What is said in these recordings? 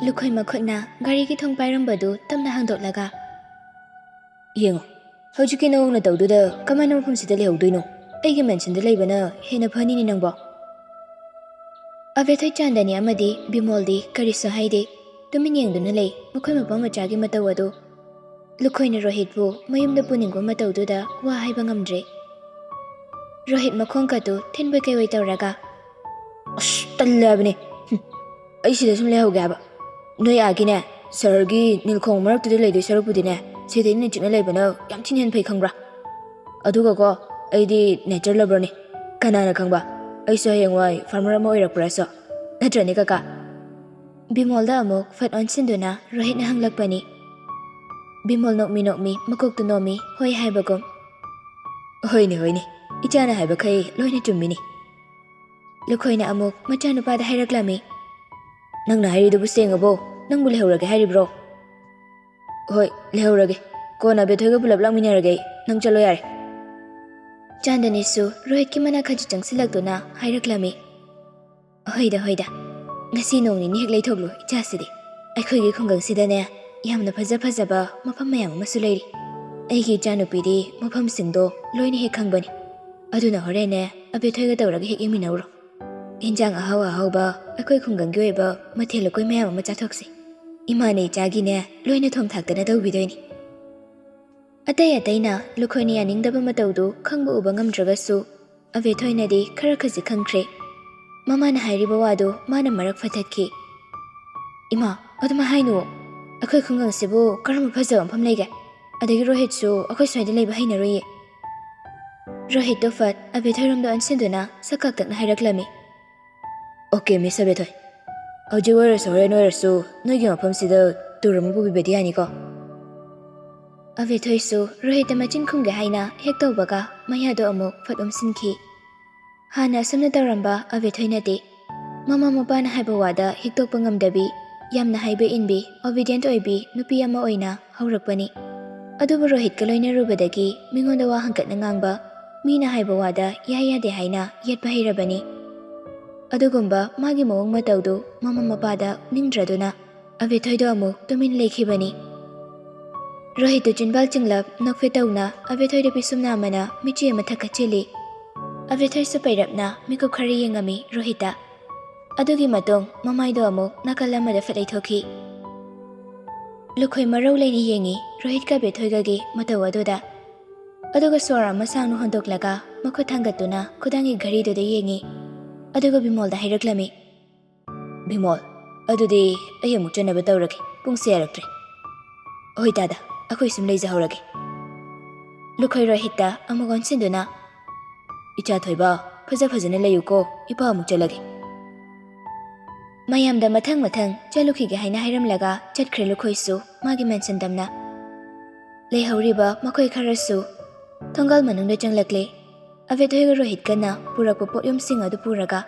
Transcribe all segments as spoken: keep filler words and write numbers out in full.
ꯂꯨꯈꯣꯏ ꯃꯈꯨꯠꯅ ꯒꯥꯔꯤꯒꯤ ꯊꯣꯡ ꯄꯥꯏꯔꯝꯕꯗꯨ ꯇꯞꯅ ꯍꯥꯡꯗꯣꯛꯂꯒ, "ꯌꯦꯡꯉꯣ, ꯍꯧꯖꯤꯛꯀꯤ ꯅꯑꯣꯡ ꯅꯇꯧꯗꯨꯗ ꯀꯃꯥꯏꯅ ꯃꯐꯝꯁꯤꯗ ꯂꯩꯍꯧꯗꯣꯏꯅꯣ? ꯑꯩꯒꯤ ꯃꯦꯟꯁꯟꯗ ꯂꯩꯕꯅ ꯍꯦꯟꯅ ꯐꯅꯤꯅꯦ ꯅꯪꯕꯣ?" ꯑꯕꯦꯊꯣꯏ, ꯆꯥꯟꯗꯅꯤ ꯑꯃꯗꯤ ꯕꯤꯃꯣꯜꯗꯤ ꯀꯔꯤꯁꯨ ꯍꯥꯏꯗꯦ꯫ ꯇꯨꯃꯤꯟ ꯌꯦꯡꯗꯨꯅ ꯂꯩ꯫ ꯃꯈꯣꯏ ꯃꯄꯥ ꯃꯆꯥꯒꯤ ꯃꯇꯧ ꯑꯗꯨ ꯂꯨꯈꯣꯏꯅ ꯔꯣꯍꯤꯠꯄꯨ ꯃꯌꯨꯝꯗ ꯄꯨꯅꯤꯡꯕ ꯃꯇꯧꯗꯨꯗ ꯋꯥ ꯍꯥꯏꯕ ꯉꯝꯗ꯭ꯔꯦ꯫ ꯔꯣꯍꯤꯠ ꯃꯈꯣꯡꯒꯗꯨ ꯊꯤꯟꯕꯣꯏ ꯀꯩꯕꯣꯏ ꯇꯧꯔꯒ, "ꯑꯁ, ꯇꯜꯂꯦ ꯍꯥꯏꯕꯅꯦ꯫ ꯍꯨꯝ, ꯑꯩ ꯁꯤꯗ ꯁꯨꯝ ꯂꯩꯍꯧꯒꯦ ꯍꯥꯏꯕ꯫ ꯅꯣꯏ ꯑꯥꯒꯤꯅꯦ, ꯁꯍꯔꯒꯤ ꯅꯤꯜꯈꯣꯡ ꯃꯔꯛꯇꯨꯗ ꯂꯩꯗꯣꯏ ꯁꯔꯨꯛꯄꯨꯗꯤꯅꯦ, ꯁꯤꯗ ꯏꯪꯅ ꯆꯤꯛꯅ ꯂꯩꯕꯅ ꯌꯥꯝ ꯊꯤꯅ ꯍꯦꯟꯅ ꯐꯩ, ꯈꯪꯕ꯭ꯔꯥ? ꯑꯗꯨꯒꯀꯣ, ꯑꯩꯗꯤ ꯅꯦꯆꯔ ꯂꯚꯔꯅꯤ꯫ ꯀꯅꯥꯅ ꯈꯪꯕ, ꯑꯩꯁꯨ ꯍꯌꯦꯡꯋꯥꯏ ꯐꯥꯔꯃꯔ ꯑꯃ ꯑꯣꯏꯔꯛꯄ꯭ꯔꯥꯁꯨ꯫ ꯅꯠꯇ꯭ꯔꯅꯦ, ꯀꯀꯥ?" ꯕꯤꯃꯣꯜꯗ ꯑꯃꯨꯛ ꯐꯠ ꯑꯣꯟꯁꯤꯟꯗꯨꯅ ꯔꯣꯍꯤꯠꯅ ꯍꯪꯂꯛꯄꯅꯤ꯫ ꯕꯤꯃꯣꯜ ꯅꯣꯛꯃꯤ ꯅꯣꯛꯃꯤ ꯃꯀꯣꯛꯇꯨ ꯅꯣꯝꯃꯤ, ꯍꯣꯏ ꯍꯥꯏꯕꯒꯨꯝ꯫ "ꯍꯣꯏꯅꯦ, ꯍꯣꯏꯅꯦ, ꯏꯆꯥꯅ ꯍꯥꯏꯕꯈꯩ ꯂꯣꯏꯅ ꯆꯨꯝꯃꯤꯅꯤ꯫" ꯂꯨꯈꯣꯏꯅ ꯑꯃꯨꯛ ꯃꯆꯥꯅꯨꯄꯥꯗ ꯍꯥꯏꯔꯛꯂꯝꯃꯤ꯫ "ꯅꯪꯅ ꯍꯥꯏꯔꯤꯗꯨꯕꯨ ꯁꯦꯡꯉꯕꯣ? ꯅꯪꯕꯨ ꯂꯩꯍꯧꯔꯒꯦ ꯍꯥꯏꯔꯤꯕ꯭ꯔꯣ?" "ꯍꯣꯏ, ꯂꯩꯍꯧꯔꯒꯦ꯫ ꯀꯣꯟꯅ ꯕꯦꯊꯣꯏꯒ ꯄꯨꯂꯞ ꯂꯥꯛꯃꯤꯟꯅꯔꯒꯦ ꯑꯩ꯫ ꯅꯪ ꯆꯠꯂꯣ ꯌꯥꯔꯦ꯫" ꯆꯥꯟꯗꯅꯤꯁꯨ ꯔꯣꯍꯤꯠꯀꯤ ꯃꯅꯥꯛ ꯈꯖꯤꯛ ꯆꯪꯁꯤꯜꯂꯛꯇꯨꯅ ꯍꯥꯏꯔꯛꯂꯝꯃꯤ꯫ "ꯍꯣꯏꯗ, ꯍꯣꯏꯗ꯫ ꯉꯁꯤ ꯅꯣꯡ ꯅꯤꯅꯤ ꯍꯦꯛ ꯂꯩꯊꯣꯛꯂꯨ ꯏꯆꯥꯁꯤꯗꯤ꯫ ꯑꯩꯈꯣꯏꯒꯤ ꯈꯨꯡꯒꯪꯁꯤꯗꯅꯦ, ꯌꯥꯝꯅ ꯐꯖ ꯐꯖꯕ ꯃꯐꯝ ꯃꯌꯥꯝ ꯑꯃꯁꯨ ꯂꯩꯔꯤ꯫ ꯑꯩꯒꯤ ꯏꯆꯥꯅꯨꯄꯤꯗꯤ ꯃꯐꯝꯁꯤꯡꯗꯣ ꯂꯣꯏꯅ ꯍꯦꯛ ꯈꯪꯕꯅꯤ꯫ ꯑꯗꯨꯅ ꯍꯣꯔꯦꯟꯅꯦ, ꯑꯕꯦꯊꯣꯏꯒ ꯇꯧꯔꯒ ꯍꯦꯛ ꯌꯦꯡꯃꯤꯟꯅꯧꯔꯣ꯫ ꯏꯟꯖꯥꯡ ꯑꯍꯥꯎ ꯑꯍꯥꯎꯕ, ꯑꯩꯈꯣꯏ ꯈꯨꯡꯒꯪꯒꯤ ꯑꯣꯏꯕ ꯃꯊꯦꯜ ꯂꯨꯀꯣꯏ ꯃꯌꯥꯝ ꯑꯃ ꯆꯥꯊꯣꯛꯁꯤ꯫ ꯏꯃꯥꯅ ꯏꯆꯥꯒꯤꯅꯦ, ꯂꯣꯏꯅ ꯊꯣꯡ ꯊꯥꯛꯇꯅ ꯇꯧꯕꯤꯗꯣꯏꯅꯤ꯫" ꯑꯇꯩ ꯑꯇꯩꯅ ꯂꯨꯈꯣꯏꯅ ꯌꯥꯅꯤꯡꯗꯕ ꯃꯇꯧꯗꯨ ꯈꯪꯕ ꯎꯕ ꯉꯝꯗ꯭ꯔꯒꯁꯨ, ꯑꯕꯦꯊꯣꯏꯅꯗꯤ ꯈꯔ ꯈꯖꯤꯛ ꯈꯪꯈ꯭ꯔꯦ꯫ ꯃꯃꯥꯅ ꯍꯥꯏꯔꯤꯕ ꯋꯥꯗꯨ ꯃꯥꯅ ꯃꯔꯛ ꯐꯊꯠꯈꯤ꯫ "ꯏꯃꯥ, ꯑꯗꯨꯃꯥꯏ ꯍꯥꯏꯅꯨ꯫ ꯑꯩꯈꯣꯏ ꯈꯨꯡꯒꯪꯁꯤꯕꯨ ꯀꯔꯝꯕ ꯐꯖꯕ ꯃꯐꯝ ꯂꯩꯒꯦ? ꯑꯗꯒꯤ ꯔꯣꯍꯤꯠꯁꯨ ꯑꯩꯈꯣꯏ ꯁ꯭ꯋꯥꯏꯗ ꯂꯩꯕ ꯍꯩꯅꯔꯣꯏꯌꯦ꯫" ꯔꯣꯍꯤꯠꯇꯨ ꯐꯠ ꯑꯕꯦꯊꯣꯏꯔꯣꯝꯗ ꯑꯣꯟꯁꯤꯟꯗꯨꯅ ꯁꯛ ꯀꯥꯛꯇꯛꯅ ꯍꯥꯏꯔꯛꯂꯝꯃꯤ꯫ "ꯑꯣꯀꯦ, ꯃꯤꯁ ꯑꯕꯦꯊꯣꯏ꯫ ꯍꯧꯖꯤꯛ ꯑꯣꯏꯔꯁꯨ ꯍꯣꯔꯦꯟ ꯑꯣꯏꯔꯁꯨ ꯅꯣꯏꯒꯤ ꯃꯐꯝꯁꯤꯗ ꯇꯨꯔ ꯑꯃ ꯄꯨꯕꯤꯕꯗꯤ ꯌꯥꯅꯤꯀꯣ?" ꯑꯕꯦꯊꯣꯏꯁꯨ ꯔꯣꯍꯤꯠꯇ ꯃꯆꯤꯟ ꯈꯨꯝꯒꯦ ꯍꯥꯏꯅ ꯍꯦꯛ ꯇꯧꯕꯒ ꯃꯌꯥꯗꯣ ꯑꯃꯨꯛ ꯐꯠ ꯎꯝꯁꯤꯟꯈꯤ꯫ ꯍꯥꯟꯅ ꯑꯁꯨꯝꯅ ꯇꯧꯔꯝꯕ ꯑꯕꯦꯊꯣꯏꯅꯗꯤ ꯃꯃꯥ ꯃꯄꯥꯅ ꯍꯥꯏꯕ ꯋꯥꯗ ꯍꯤꯛꯇꯣꯛꯄ ꯉꯝꯗꯕꯤ, ꯌꯥꯝꯅ ꯍꯥꯏꯕ ꯏꯟꯕꯤ, obedient ꯑꯣꯏꯕꯤ ꯅꯨꯄꯤ ꯑꯃ ꯑꯣꯏꯅ ꯍꯧꯔꯛꯄꯅꯤ꯫ ꯑꯗꯨꯕꯨ ꯔꯣꯍꯤꯠꯀ ꯂꯣꯏꯅꯔꯨꯕꯗꯒꯤ ꯃꯤꯉꯣꯟꯗ ꯋꯥ ꯍꯪꯀꯠꯅ ꯉꯥꯡꯕ, ꯃꯤꯅ ꯍꯥꯏꯕ ꯋꯥꯗ ꯌꯥꯏ ꯌꯥꯗꯦ ꯍꯥꯏꯅ ꯌꯦꯠꯄ ꯍꯩꯔꯕꯅꯤ꯫ ꯑꯗꯨꯒꯨꯝꯕ ꯃꯥꯒꯤ ꯃꯑꯣꯡ ꯃꯇꯧꯗꯨ ꯃꯃꯥ ꯃꯄꯥꯗ ꯎꯅꯤꯡꯗ꯭ꯔꯗꯨꯅ ꯑꯕꯦꯊꯣꯏꯗꯣ ꯑꯃꯨꯛ ꯇꯨꯃꯤꯟ ꯂꯩꯈꯤꯕꯅꯤ꯫ ꯔꯣꯍꯤꯠꯇꯨ ꯆꯤꯟꯕꯥꯜ ꯆꯤꯡꯂꯞ ꯅꯣꯛꯐꯦꯠ ꯇꯧꯅ ꯑꯕꯦꯊꯣꯏꯗ ꯄꯤꯁꯨꯝ ꯅꯥꯝꯃꯅ ꯃꯤꯠꯆꯤ ꯑꯃ ꯊꯛꯀꯠꯆꯤꯜꯂꯤ꯫ ꯑꯕꯦꯊꯣꯏꯁꯨ ꯄꯩꯔꯞꯅ ꯃꯤꯀꯨꯞ ꯈꯔ ꯌꯦꯡꯉꯝꯃꯤ ꯔꯣꯍꯤꯠꯇ꯫ ꯑꯗꯨꯒꯤ ꯃꯇꯨꯡ ꯃꯃꯥꯏꯗꯣ ꯑꯃꯨꯛ ꯅꯥꯀꯜ ꯑꯃꯗ ꯐꯠ ꯂꯩꯊꯣꯛꯈꯤ꯫ ꯂꯨꯈꯣꯏ ꯃꯔꯧ ꯂꯩꯅ ꯌꯦꯡꯉꯤ ꯔꯣꯍꯤꯠꯀ ꯕꯦꯊꯣꯏꯒꯒꯤ ꯃꯇꯧ ꯑꯗꯨꯗ꯫ ꯑꯗꯨꯒ ꯁꯣꯔ ꯑꯃ ꯁꯥꯡꯅ ꯍꯣꯟꯗꯣꯛꯂꯒ ꯃꯈꯨꯠ ꯊꯥꯡꯒꯠꯇꯨꯅ ꯈꯨꯗꯥꯡꯒꯤ ꯘꯔꯤꯗꯨꯗ ꯌꯦꯡꯉꯤ꯫ ꯑꯗꯨꯒ ꯕꯤꯃꯣꯜꯗ ꯍꯥꯏꯔꯛꯂꯝꯃꯤ, "ꯕꯤꯃꯣꯜ, ꯑꯗꯨꯗꯤ ꯑꯩ ꯑꯃꯨꯛ ꯆꯠꯅꯕ ꯇꯧꯔꯒꯦ, ꯄꯨꯡꯁꯦ ꯌꯥꯔꯛꯇ꯭ꯔꯦ꯫ ꯍꯣꯏ ꯇꯥꯗ, ꯑꯩꯈꯣꯏ ꯁꯨꯝ ꯂꯩꯖꯍꯧꯔꯒꯦ"꯫ ꯂꯨꯈꯣꯏ ꯔꯣꯍꯤꯠꯇ ꯑꯃꯨꯛ ꯑꯣꯟꯁꯤꯟꯗꯨꯅ, "ꯏꯆꯥ ꯊꯣꯏꯕ, ꯐꯖ ꯐꯖꯅ ꯂꯩꯌꯨꯀꯣ, ꯏꯄꯥ ꯑꯃꯨꯛ ꯆꯠꯂꯒꯦ"꯫ ꯃꯌꯥꯝꯗ ꯃꯊꯪ ꯃꯊꯪ ꯆꯠꯂꯨꯈꯤꯒꯦ ꯍꯥꯏꯅ ꯍꯥꯏꯔꯝꯂꯒ ꯆꯠꯈ꯭ꯔꯦ ꯂꯨꯈꯣꯏꯁꯨ ꯃꯥꯒꯤ ꯃꯦꯟꯁꯤꯟ ꯇꯝꯅ꯫ ꯂꯩꯍꯧꯔꯤꯕ ꯃꯈꯣꯏ ꯈꯔꯁꯨ ꯊꯣꯡꯒꯥꯜ ꯃꯅꯨꯡꯗ ꯆꯪꯂꯛꯂꯦ꯫ ꯑꯕꯦꯊꯣꯏꯒ ꯔꯣꯍꯤꯠꯀꯅ ꯄꯨꯔꯛꯄ ꯄꯣꯠꯌꯣꯝꯁꯤꯡ ꯑꯗꯨ ꯄꯨꯔꯒ꯫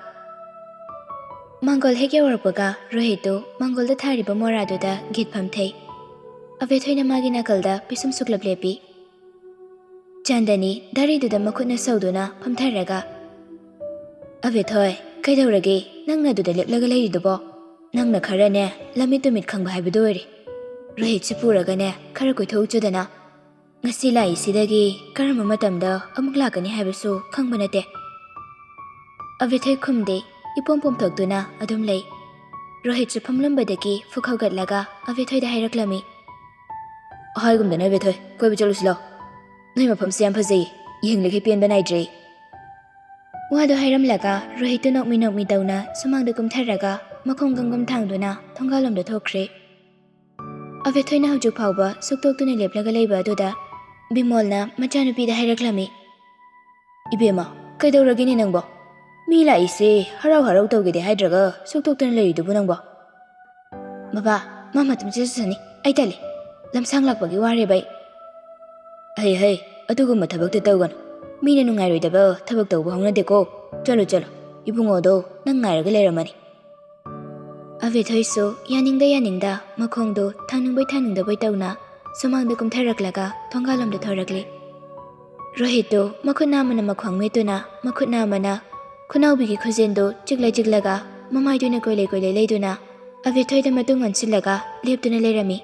ꯃꯥꯡꯒꯣꯜ ꯍꯦꯛ ꯌꯧꯔꯛꯄꯒ ꯔꯣꯍꯤꯠꯇꯨ ꯃꯥꯡꯒꯣꯜꯗ ꯊꯥꯔꯤꯕ ꯃꯣꯔꯥꯗꯨꯗ ꯒꯤꯠ ꯐꯝꯊꯩ꯫ ꯑꯕꯦꯊꯣꯏꯅ ꯃꯥꯒꯤ ꯅꯥꯀꯜꯗ ꯄꯤꯁꯨꯝ ꯁꯨꯛꯂꯞ ꯂꯦꯞꯄꯤ꯫ ꯆꯥꯟꯗꯅꯤ ꯗꯥꯔꯤꯗꯨꯗ ꯃꯈꯨꯠꯅ ꯁꯧꯗꯨꯅ ꯐꯝꯊꯔꯒ, "ꯑꯕꯦꯊꯣꯏ, ꯀꯩꯗꯧꯔꯒꯦ? ꯅꯪꯅ ꯑꯗꯨꯗ ꯂꯦꯞꯂꯒ ꯂꯩꯔꯤꯗꯨꯕꯣ? ꯅꯪꯅ ꯈꯔꯅꯦ, ꯂꯝꯃꯤꯠ ꯇꯨꯃꯤꯠ ꯈꯪꯕ ꯍꯥꯏꯕꯗꯨ ꯑꯣꯏꯔꯦ꯫ ꯔꯣꯍꯤꯠꯁꯨ ꯄꯨꯔꯒꯅꯦ, ꯈꯔ ꯀꯣꯏꯊꯣꯛꯎꯆꯣꯗꯅ꯫ ꯉꯁꯤ ꯂꯥꯛꯏꯁꯤꯗꯒꯤ ꯀꯔꯝꯕ ꯃꯇꯝꯗ ꯑꯃꯨꯛ ꯂꯥꯛꯀꯅꯤ ꯍꯥꯏꯕꯁꯨ ꯈꯪꯕ ꯅꯠꯇꯦ"꯫ ꯑꯕꯦꯊꯣꯏ ꯈꯨꯝꯗꯦ, ꯏꯄꯣꯝ ꯄꯣꯝꯊꯣꯛꯇꯨꯅ ꯑꯗꯨꯝ ꯂꯩ꯫ ꯔꯣꯍꯤꯠꯁꯨ ꯐꯝꯂꯝꯕꯗꯒꯤ ꯐꯨꯛ ꯍꯧꯒꯠꯂꯒ ꯑꯕꯦꯊꯣꯏꯗ ꯍꯥꯏꯔꯛꯂꯝꯃꯤ, "ꯍꯥꯏꯒꯨꯝꯗꯅ ꯑꯕꯦꯊꯣꯏ, ꯀꯣꯏꯕ ꯆꯠꯂꯨꯁꯤ ꯂꯥꯎ꯫ ꯅꯣꯏ ꯃꯐꯝꯁꯦ ꯌꯥꯝ ꯐꯖꯩ, ꯌꯦꯡꯂꯤꯈꯩ ꯄꯦꯟꯕ ꯅꯥꯏꯗ꯭ꯔꯦ"꯫ ꯋꯥꯗꯣ ꯍꯥꯏꯔꯝꯂꯒ ꯔꯣꯍꯤꯠꯇꯨ ꯅꯣꯛꯃꯤ ꯅꯣꯛꯃꯤ ꯇꯧꯅ ꯁꯨꯃꯥꯡꯗ ꯀꯨꯝꯊꯔꯒ ꯃꯈꯣꯡ ꯒꯝꯒꯝ ꯊꯥꯡꯗꯨꯅ ꯊꯣꯡꯒꯥꯜꯂꯣꯝꯗ ꯊꯣꯛꯈ꯭ꯔꯦ꯫ ꯑꯕꯦꯊꯣꯏꯅ ꯍꯧꯖꯤꯛ ꯐꯥꯎꯕ ꯁꯨꯛꯇꯣꯛꯇꯨꯅ ꯂꯦꯞꯂꯒ ꯂꯩꯕ ꯑꯗꯨꯗ ꯕꯤꯃꯣꯜꯅ ꯃꯆꯥꯅꯨꯄꯤꯗ ꯍꯥꯏꯔꯛꯂꯝꯃꯤ, "ꯏꯕꯦꯝꯃ, ꯀꯩꯗꯧꯔꯒꯦꯅꯦ ꯅꯪꯕꯣ? ꯃꯤ ꯂꯥꯛꯏꯁꯦ ꯍꯔꯥꯎ ꯍꯔꯥꯎ ꯇꯧꯒꯦꯗꯤ ꯍꯥꯏꯗ꯭ꯔꯒ ꯁꯨꯛꯇꯣꯛꯇꯨꯅ ꯂꯩꯔꯤꯗꯨꯕꯨ ꯅꯪꯕꯣ?" "ꯕꯕꯥ, ꯃꯥ ꯃꯇꯝ ꯆꯠꯆꯁꯅꯤ, ꯑꯩ ꯇꯜꯂꯤ꯫ ꯂꯝꯁꯥꯡ ꯂꯥꯛꯄꯒꯤ ꯋꯥꯔꯦꯕ ꯑꯩ"꯫ "ꯍꯩ ꯍꯩ, ꯑꯗꯨꯒꯨꯝꯕ ꯊꯕꯛꯇꯤ ꯇꯧꯒꯅꯨ꯫ ꯃꯤꯅ ꯅꯨꯡꯉꯥꯏꯔꯣꯏꯗꯕ ꯊꯕꯛ ꯇꯧꯕ ꯍꯧꯅꯗꯦꯀꯣ꯫ ꯆꯠꯂꯣ ꯆꯠꯂꯣ, ꯏꯕꯨꯡꯉꯣꯗꯣ ꯅꯪ ꯉꯥꯏꯔꯒ ꯂꯩꯔꯝꯃꯅꯤ"꯫ ꯑꯕꯦꯊꯣꯏꯁꯨ ꯌꯥꯅꯤꯡꯗ ꯌꯥꯅꯤꯡꯗ ꯃꯈꯣꯡꯗꯣ ꯊꯥꯡꯅꯤꯡꯕꯣꯏ ꯊꯥꯡꯅꯤꯡꯗꯕꯣꯏ ꯇꯧꯅ ꯁꯨꯃꯥꯡꯗ ꯀꯨꯝꯊꯔꯛꯂꯒ ꯊꯣꯡꯒꯥꯜꯂꯣꯝꯗ ꯊꯣꯔꯛꯂꯦ꯫ ꯔꯣꯍꯤꯠꯇꯨ ꯃꯈꯨꯠ ꯅꯥꯝꯃꯅ ꯃꯈ꯭ꯋꯥꯡ ꯃꯦꯠꯇꯨꯅ, ꯃꯈꯨꯠ ꯅꯥꯝꯃꯅ ꯈꯨꯅꯥꯎꯕꯤꯒꯤ ꯈꯨꯖꯦꯟꯗꯨ ꯆꯤꯛꯂ ꯆꯤꯛꯂꯒ, ꯃꯃꯥꯏꯗꯨꯅ ꯀꯣꯏꯂꯩ ꯀꯣꯏꯂꯩ ꯂꯩꯗꯨꯅ, ꯑꯕꯦꯊꯣꯏꯗ ꯃꯇꯨꯡ ꯑꯣꯟꯁꯤꯜꯂꯒ ꯂꯦꯞꯇꯨꯅ ꯂꯩꯔꯝꯃꯤ꯫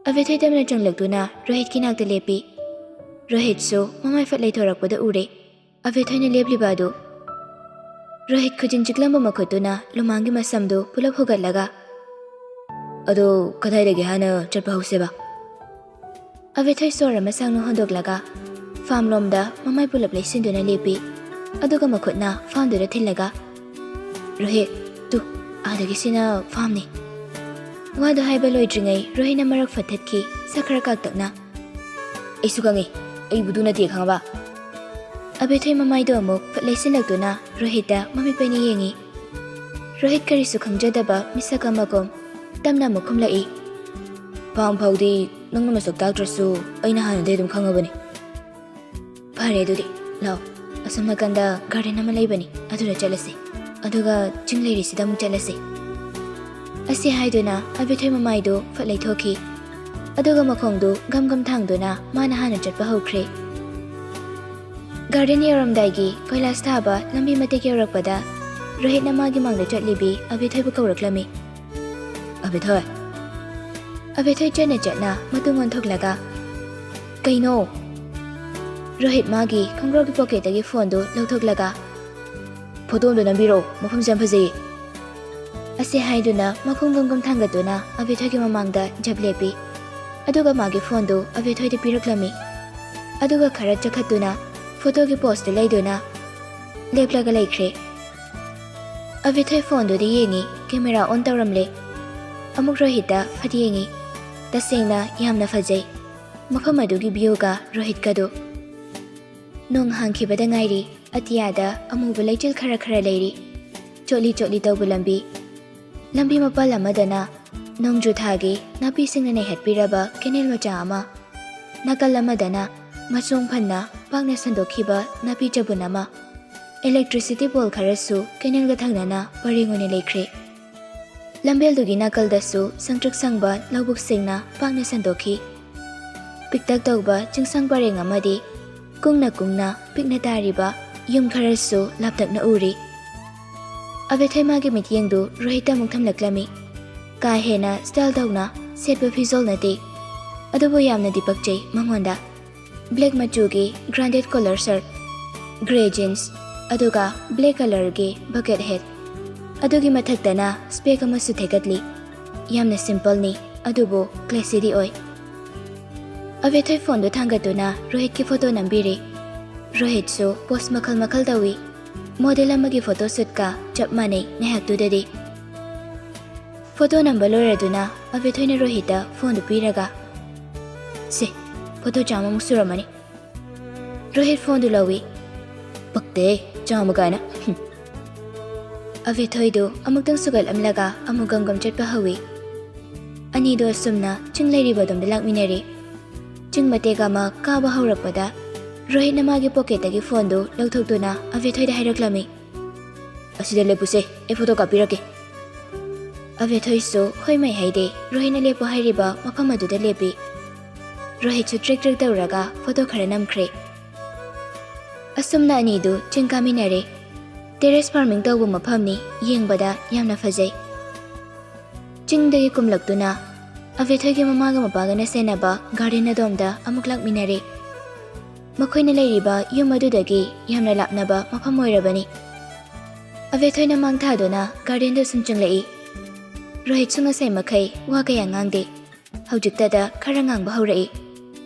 ꯑꯕꯦꯊꯣꯏ ꯇꯞꯅ ꯆꯪꯂꯛꯇꯨꯅ ꯔꯣꯍꯤꯠꯀꯤ ꯅꯥꯛꯇ ꯂꯦꯞꯄꯤ꯫ ꯔꯣꯍꯤꯠꯁꯨ ꯃꯃꯥꯏ ꯐꯠ ꯂꯩꯊꯣꯔꯛꯄꯗ ꯎꯔꯦ꯫ ꯑꯕꯦꯊꯣꯏꯅ ꯂꯦꯞꯂꯤꯕ ꯑꯗꯨ꯫ ꯔꯣꯍꯤꯠ ꯈꯨꯖꯤꯟ ꯆꯤꯛꯂꯝꯕ ꯃꯈꯨꯠꯇꯨꯅ ꯂꯨꯃꯥꯡꯒꯤ ꯃꯁꯝꯗꯨ ꯄꯨꯂꯞ ꯍꯨꯒꯠꯂꯒ, "ꯑꯗꯣ ꯀꯗꯥꯏꯗꯒꯤ ꯍꯥꯟꯅ ꯆꯠꯄ ꯍꯧꯁꯦꯕ?" ꯑꯕꯦꯊꯣꯏ ꯁꯣꯔ ꯑꯃ ꯁꯥꯡꯅ ꯍꯣꯟꯗꯣꯛꯂꯒ ꯐꯥꯝꯂꯣꯝꯗ ꯃꯃꯥꯏ ꯄꯨꯂꯞ ꯂꯩꯁꯤꯟꯗꯨꯅ ꯂꯦꯞꯄꯤ꯫ ꯑꯗꯨꯒ ꯃꯈꯨꯠꯅ ꯐꯥꯝꯗꯨꯗ ꯊꯤꯜꯂꯒ, "ꯔꯣꯍꯤꯠ, ꯇꯨ, ꯑꯥꯗꯒꯤ ꯁꯤꯅ ꯐꯥꯝꯅꯤ꯫" ꯋꯥꯗꯨ ꯍꯥꯏꯕ ꯂꯣꯏꯗ꯭ꯔꯤꯉꯩ ꯔꯣꯍꯤꯠꯅ ꯃꯔꯛ ꯐꯠꯊꯠꯈꯤ, ꯁꯛ ꯈꯔ ꯀꯥꯛꯇꯛꯅ꯫ "ꯑꯩꯁꯨ ꯈꯪꯉꯤ, ꯑꯩꯕꯨ ꯇꯨ ꯅꯠꯇꯦ ꯈꯪꯉꯕ?" ꯑꯕꯦꯊꯣꯏ ꯃꯃꯥꯏꯗꯨ ꯑꯃꯨꯛ ꯐꯠ ꯂꯩꯁꯤꯜꯂꯛꯇꯨꯅ ꯔꯣꯍꯤꯠꯇ ꯃꯃꯤꯠ ꯄꯩꯅ ꯌꯦꯡꯉꯤ꯫ ꯔꯣꯍꯤꯠ ꯀꯔꯤꯁꯨ ꯈꯪꯖꯗꯕ ꯃꯤꯁꯛ ꯑꯃꯒꯨꯝ ꯇꯞꯅ ꯑꯃꯨꯛ ꯈꯨꯝꯂꯛꯏ꯫ "ꯐꯥꯝ ꯐꯥꯎꯗꯤ ꯅꯪꯅ ꯃꯁꯛ ꯇꯥꯛꯇ꯭ꯔꯁꯨ ꯑꯩꯅ ꯍꯥꯟꯅꯗꯩ ꯑꯗꯨꯝ ꯈꯪꯉꯕꯅꯤ꯫" "ꯐꯔꯦ ꯑꯗꯨꯗꯤ, ꯂꯥꯛꯑꯣ, ꯑꯁꯣꯝ ꯅꯥꯀꯟꯗ ꯒꯥꯔꯗꯦꯟ ꯑꯃ ꯂꯩꯕꯅꯤ, ꯑꯗꯨꯗ ꯆꯠꯂꯁꯤ꯫ ꯑꯗꯨꯒ ꯆꯤꯡ ꯂꯩꯔꯤꯁꯤꯗ ꯑꯃꯨꯛ ꯆꯠꯂꯁꯤ꯫" ꯑꯁꯤ ꯍꯥꯏꯗꯨꯅ ꯑꯕꯦꯊꯣꯏ ꯃꯃꯥꯏꯗꯨ ꯐꯠ ꯂꯩꯊꯣꯛꯈꯤ꯫ ꯑꯗꯨꯒ ꯃꯈꯣꯡꯗꯨ ꯒꯝ ꯒꯝ ꯊꯥꯡꯗꯨꯅ ꯃꯥꯅ ꯍꯥꯟꯅ ꯆꯠꯄ ꯍꯧꯈ꯭ꯔꯦ꯫ ꯒꯥꯔꯗꯦꯟ ꯌꯧꯔꯝꯗꯥꯏꯒꯤ ꯀꯣꯏꯂꯥꯁ ꯊꯥꯕ ꯂꯝꯕꯤ ꯃꯇꯦꯛ ꯌꯧꯔꯛꯄꯗ ꯔꯣꯍꯤꯠꯅ ꯃꯥꯒꯤ ꯃꯥꯡꯗ ꯆꯠꯂꯤꯕꯤ ꯑꯕꯦꯊꯣꯏꯕꯨ ꯀꯧꯔꯛꯂꯝꯃꯤ꯫ "ꯑꯕꯦꯊꯣꯏ!" ꯑꯕꯦꯊꯣꯏ ꯆꯠꯅ ꯆꯠꯅ ꯃꯇꯨꯡ ꯑꯣꯟꯊꯣꯛꯂꯒ, "ꯀꯩꯅꯣ?" ꯔꯣꯍꯤꯠ ꯃꯥꯒꯤ ꯈꯣꯡꯒ꯭ꯔꯥꯎꯒꯤ ꯄꯣꯀꯦꯠꯇꯒꯤ ꯐꯣꯟꯗꯨ ꯂꯧꯊꯣꯛꯂꯒ, "ꯐꯣꯇꯣ ꯑꯝꯇ ꯅꯝꯕꯤꯔꯣ, ꯃꯐꯝꯁꯦ ꯌꯥꯝ ꯐꯖꯩꯌꯦ꯫" ꯑꯁꯤ ꯍꯥꯏꯗꯨꯅ ꯃꯈꯣꯡ ꯒꯝ ꯒꯝ ꯊꯥꯡꯒꯠꯇꯨꯅ ꯑꯕꯦꯊꯣꯏꯒꯤ ꯃꯃꯥꯡꯗ ꯖꯞ ꯂꯦꯞꯄꯤ꯫ ꯑꯗꯨꯒ ꯃꯥꯒꯤ ꯐꯣꯟꯗꯨ ꯑꯕꯦꯊꯣꯏꯗ ꯄꯤꯔꯛꯂꯝꯃꯤ꯫ ꯑꯗꯨꯒ ꯈꯔ ꯆꯈꯠꯇꯨꯅ ꯐꯣꯇꯣꯒꯤ ꯄꯣꯁꯇꯨ ꯂꯩꯗꯨꯅ ꯂꯦꯞꯂꯒ ꯂꯩꯈ꯭ꯔꯦ꯫ ꯑꯕꯦꯊꯣꯏ ꯐꯣꯟꯗꯨꯗ ꯌꯦꯡꯉꯤ, ꯀꯦꯃꯦꯔꯥ ꯑꯣꯟ ꯇꯧꯔꯝꯂꯦ꯫ ꯑꯃꯨꯛ ꯔꯣꯍꯤꯠꯇ ꯐꯠ ꯌꯦꯡꯉꯤ꯫ ꯇꯁꯦꯡꯅ ꯌꯥꯝꯅ ꯐꯖꯩ ꯃꯐꯝ ꯑꯗꯨꯒꯤ ꯚ꯭ꯌꯨꯒ ꯔꯣꯍꯤꯠꯀꯗꯨ꯫ ꯅꯣꯡ ꯍꯥꯡꯈꯤꯕꯗ ꯉꯥꯏꯔꯤ꯫ ꯑꯇꯤꯌꯥꯗ ꯑꯃꯨꯕ ꯂꯩꯆꯤꯜ ꯈꯔ ꯈꯔ ꯂꯩꯔꯤ꯫ ꯆꯣꯠꯂꯤ ꯆꯣꯠꯂꯤ ꯇꯧꯕ ꯂꯝꯕꯤ꯫ ꯂꯝꯕꯤ ꯃꯄꯥꯜ ꯑꯃꯗꯅ ꯅꯣꯡꯖꯨ ꯊꯥꯒꯤ ꯅꯥꯄꯤꯁꯤꯡꯅ ꯅꯩꯍꯠꯄꯤꯔꯕ ꯀꯦꯅꯦꯜ ꯃꯆꯥ ꯑꯃ, ꯅꯥꯀꯜ ꯑꯃꯗꯅ ꯃꯆꯣꯡ ꯐꯟꯅ ꯄꯥꯛꯅ ꯁꯟꯗꯣꯛꯈꯤꯕ ꯅꯥꯄꯤ ꯆꯕꯨꯟ ꯑꯃ, ꯏꯂꯦꯛꯇ꯭ꯔꯤꯁꯤꯇꯤ ꯄꯣꯜ ꯈꯔꯁꯨ ꯀꯦꯅꯦꯜꯒ ꯊꯪꯅꯅ ꯄꯔꯦꯡ ꯑꯣꯏꯅ ꯂꯩꯈ꯭ꯔꯦ꯫ ꯂꯝꯕꯦꯜꯗꯨꯒꯤ ꯅꯥꯀꯜꯗꯁꯨ ꯁꯪꯇ꯭ꯔꯤꯛ ꯁꯪꯕ ꯂꯧꯕꯨꯛꯁꯤꯡꯅ ꯄꯥꯛꯅ ꯁꯟꯗꯣꯛꯈꯤ꯫ ꯄꯤꯛꯇꯛ ꯇꯧꯕ ꯆꯤꯡꯁꯥꯡ ꯄꯔꯦꯡ ꯑꯃꯗꯤ ꯀꯨꯡꯅ ꯀꯨꯡꯅ ꯄꯤꯛꯅ ꯇꯥꯔꯤꯕ ꯌꯨꯝ ꯈꯔꯁꯨ ꯂꯥꯞꯇꯛꯅ ꯎꯔꯤ꯫ ꯑꯕꯦꯊꯣꯏ ꯃꯥꯒꯤ ꯃꯤꯠꯌꯦꯡꯗꯨ ꯔꯣꯍꯤꯠꯇ ꯑꯃꯨꯛ ꯊꯝꯂꯛꯂꯝꯃꯤ꯫ ꯀꯥ ꯍꯦꯟꯅ style ꯇꯧꯅ ꯁꯦꯠꯄ ꯐꯤꯖꯣꯜ ꯅꯠꯇꯦ, ꯑꯗꯨꯕꯨ ꯌꯥꯝꯅꯗꯤ ꯄꯛꯆꯩ ꯃꯉꯣꯟꯗ꯫ Black ꯃꯆꯨꯒꯤ grounded collar shirt, grey jeans, ꯑꯗꯨꯒ black colourꯒꯤ bucket hat꯫ ꯑꯗꯨꯒꯤ ꯃꯊꯛꯇꯅ spec ꯑꯃꯁꯨ ꯊꯦꯒꯠꯂꯤ꯫ ꯌꯥꯝꯅ simpleꯅꯤ, ꯑꯗꯨꯕꯨ classyꯗꯤ ꯑꯣꯏ꯫ ꯑꯕꯦꯊꯣꯏ phoneꯗꯨ ꯊꯥꯡꯒꯠꯇꯨꯅ ꯔꯣꯍꯤꯠꯀꯤ photo ꯅꯝꯕꯤꯔꯦ꯫ ꯔꯣꯍꯤꯠꯁꯨ pose ꯃꯈꯜ ꯃꯈꯜ ꯇꯧꯏ꯫ Model ꯑꯃꯒꯤ photoshootꯀ ꯆꯞ ꯃꯥꯟꯅꯩ ꯉꯥꯏꯍꯥꯛꯇꯨꯗꯗꯤ꯫ Photo ꯅꯝꯕ ꯂꯣꯏꯔꯗꯨꯅ ꯑꯕꯦꯊꯣꯏꯅ ꯔꯣꯍꯤꯠꯇ phoneꯗꯨ ꯄꯤꯔꯒ, "ꯁꯦ, photo ꯆꯥꯝꯃꯃꯨꯛ ꯁꯨꯔꯝꯃꯅꯤ꯫ ꯔꯣꯍꯤꯠ phoneꯗꯨ ꯂꯧꯏ꯫ "ꯄꯛꯇꯦ, ꯆꯥꯝꯃ ꯀꯥꯏꯅ꯫ ꯍꯨꯝ꯫" ꯑꯕꯦꯊꯣꯏꯗꯨ ꯑꯃꯨꯛꯇꯪ ꯁꯨꯒꯠꯂꯝꯂꯒ ꯑꯃꯨꯛ ꯒꯝꯒꯝ ꯆꯠꯄ ꯍꯧꯏ꯫ ꯑꯅꯤꯗꯨ ꯑꯁꯨꯝꯅ ꯆꯤꯡ ꯂꯩꯔꯤꯕ ꯑꯗꯣꯝꯗ ꯂꯥꯛꯃꯤꯟꯅꯔꯦ꯫ ꯆꯤꯡ ꯃꯇꯦꯛ ꯑꯃ ꯀꯥꯕ ꯍꯧꯔꯛꯄꯗ ꯔꯣꯍꯤꯠꯅ ꯃꯥꯒꯤ pocketꯇꯒꯤ phoneꯗꯨ ꯂꯧꯊꯣꯛꯇꯨꯅ ꯑꯕꯦꯊꯣꯏꯗ ꯍꯥꯏꯔꯛꯂꯝꯃꯤ꯫ "ꯑꯁꯤꯗ ꯂꯦꯞꯄꯨꯁꯦ, ꯑꯩ photo ꯀꯥꯞꯄꯤꯔꯛꯀꯦ꯫" ꯑꯕꯦꯊꯣꯏꯁꯨ ꯍꯣꯏ ꯃꯥꯏ ꯍꯥꯏꯗꯦ, ꯔꯣꯍꯤꯠꯅ ꯂꯦꯞꯄꯨ ꯍꯥꯏꯔꯤꯕ ꯃꯐꯝ ꯑꯗꯨꯗ ꯂꯦꯞꯄꯤ꯫ ꯔꯣꯍꯤꯠꯁꯨ ꯇ꯭ꯔꯦꯛ ꯇ꯭ꯔꯦꯛ ꯇꯧꯔꯒ photo ꯈꯔ ꯅꯝꯈ꯭ꯔꯦ꯫ ꯑꯁꯨꯝꯅ ꯑꯅꯤꯗꯨ ꯆꯤꯡ ꯀꯥꯃꯤꯟꯅꯔꯦ꯫ Terrace farming ꯇꯧꯕ ꯃꯐꯝꯅꯤ, ꯌꯦꯡꯕꯗ ꯌꯥꯝꯅ ꯐꯖꯩ꯫ ꯆꯤꯡꯗꯒꯤ ꯀꯨꯝꯂꯛꯇꯨꯅ ꯑꯕꯦꯊꯣꯏꯒꯤ ꯃꯃꯥꯒ ꯃꯄꯥꯒꯅ ꯁꯦꯟꯅꯕ garden ꯑꯗꯣꯝꯗ ꯑꯃꯨꯛ ꯂꯥꯛꯃꯤꯟꯅꯔꯦ꯫ ꯃꯈꯣꯏꯅ ꯂꯩꯔꯤꯕ ꯌꯨꯝ ꯑꯗꯨꯗꯒꯤ ꯌꯥꯝꯅ ꯂꯥꯞꯅꯕ ꯃꯐꯝ ꯑꯣꯏꯔꯕꯅꯤ꯫ ꯑꯕꯦꯊꯣꯏꯅ ꯃꯥꯡ ꯊꯥꯗꯨꯅ gardenꯗ ꯁꯨꯝ ꯆꯪꯂꯛꯏ꯫ ꯔꯣꯍꯤꯠꯁꯨ ꯉꯁꯥꯏ ꯃꯈꯩ ꯋꯥ ꯀꯌꯥ ꯉꯥꯡꯗꯦ꯫ ꯍꯧꯖꯤꯛꯇꯗ ꯈꯔ ꯉꯥꯡꯕ ꯍꯧꯔꯛꯏ꯫